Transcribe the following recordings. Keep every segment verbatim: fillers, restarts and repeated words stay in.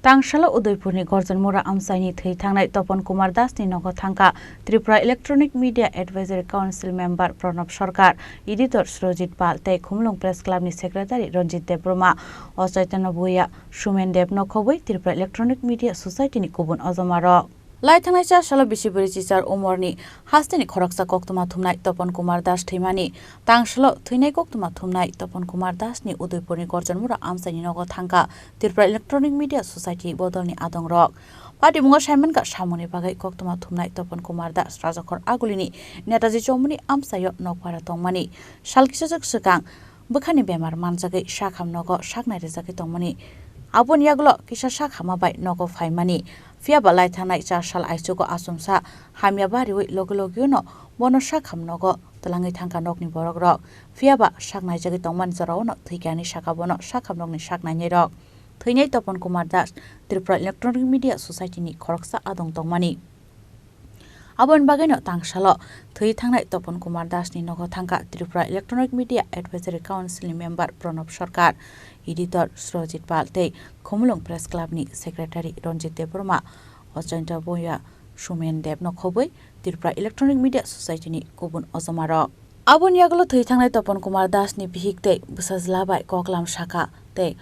Tangsalo Udaipurni Gorjanmura amchaini thwi thangnai Topon Kumar Dasni nogo thangkha Tripura Electronic Media Advisory Council member Pranab Sarkar, editor Surojit Pal tei Khumulwng Press Clubni secretary Ranjit Debbarma. O Chaitanya Bhuya, Sumen Deb nokhobwi Tripura Electronic Media Society ni kubun ojomarok. Lai thangnai cha salo bisi bwrwi chichar umorni hasteni khoroksa koktwma thumnai Topon Kumar Das thwimani. Tangsalo thwinai koktwma thumnai Topon Kumar Das ni Udaipurni Gorjanmura amchaini nogo thangkha Tripura Electronic Media Society bodolni adongrok. Patimungo saimankha samungni bagwi koktwma thumnai Topon Kumar Das Rajakhor Agulini Netaji Chowmuni amchaio nokpara tongmani. Sal kisajwk swkang bwkhani bemar manjagwi sakham nogo saknai rwjagwi tongmani. Aboni yagulo kisa sakhama bai nogo phaimani. Phiyaba lai thangnai char sal aichugo achomsa hamya bariwi logi logiono bono sakham nogo twlangwi thangkha nokni borokrok. Phiyaba saknaijagwi tongmani joraono thwikha hinwi sakha bono sakham nokni saknainairok. Thwinai Topon Kumar Das Tripura Electronic Media Society ni khoroksa adong tongmani. Aboni bagwino tangsalo thwi thangnai Topon Kumar Das ni nogo thangkha Tripura Electronic Media Advisory Council ni member Pranab Sarkar, editor Surojit Pal tei Khumulwng Press Club ni secretary Ranjit Debbarma. O Chaitanya Bhuya, Sumen Deb nokhobwi Tripura Electronic Media Society ni kubun ojomarok. Aboni yagulo thwi thangnai Topon Kumar Das ni bihik tei bwsajla bai koklam sakha tei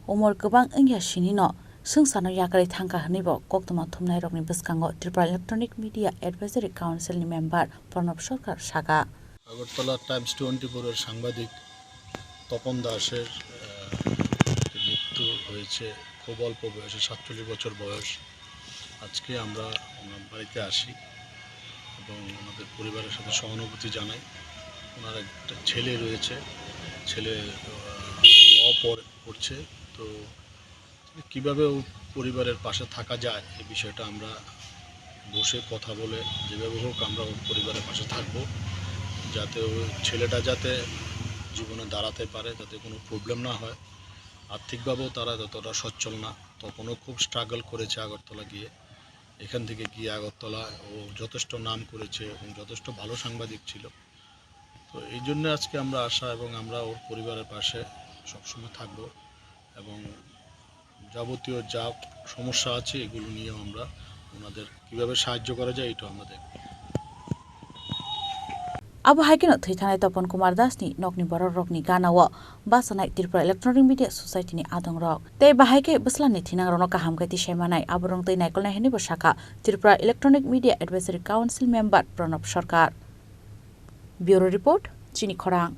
umor kwbang wngya sinino swngcharno yakarwi thangkha hwnwibo koktwma thumnairokni bwskango Tripura Electronic Media Advisory Council ni member Pranab Sarkar sakha. Agartala Times twenty four এর সাংবাদিক তপন দাসের, আহ, মৃত্যু হয়েছে। খুব অল্প বয়সে, সাতচল্লিশ বছর বয়স। আজকে আমরা ওনার বাড়িতে আসি এবং ওনাদের পরিবারের সাথে সহানুভূতি জানাই। ওনার একটা ছেলে রয়েছে, ছেলে, আহ, ল পড়-, পড়ছে। তো কিভাবে ও পরিবারের পাশে থাকা যায়, এই বিষয়টা আমরা বসে কথা বলে যেভাবে হোক আমরা ওর পরিবারের পাশে থাকবো, যাতে ও ছেলেটা যাতে জীবনে দাঁড়াতে পারে, যাতে কোনো প্রবলেম না হয়। আর্থিকভাবেও তারা ততটা সচ্ছল না, তপনও খুব স্ট্রাগল করেছে আগরতলা গিয়ে। এখান থেকে গিয়ে আগরতলা ও যথেষ্ট নাম করেছে এবং যথেষ্ট ভালো সাংবাদিক ছিল। তো এই জন্য আজকে আমরা আসা এবং আমরা ওর পরিবারের পাশে সবসময় থাকবো এবং যাবতীয় যা সমস্যা আছে এগুলো নিয়েও আমরা ওনাদের কিভাবে সাহায্য করা যায় এটা আমরা দেখব। Abo hai kheno thwi thangnai Topon Kumar Das ni nokni borok rokni gana o bachanai Tripura Electronic Media Society ni adong rok tei bahai khe bwsla ni thinang rokno kaham khe tisai manai aborok twi naikolnai hinwi bo sakha Tripura Electronic Media Advisory Council member Pranab Sarkar. Bureau Report, Chini Khorang.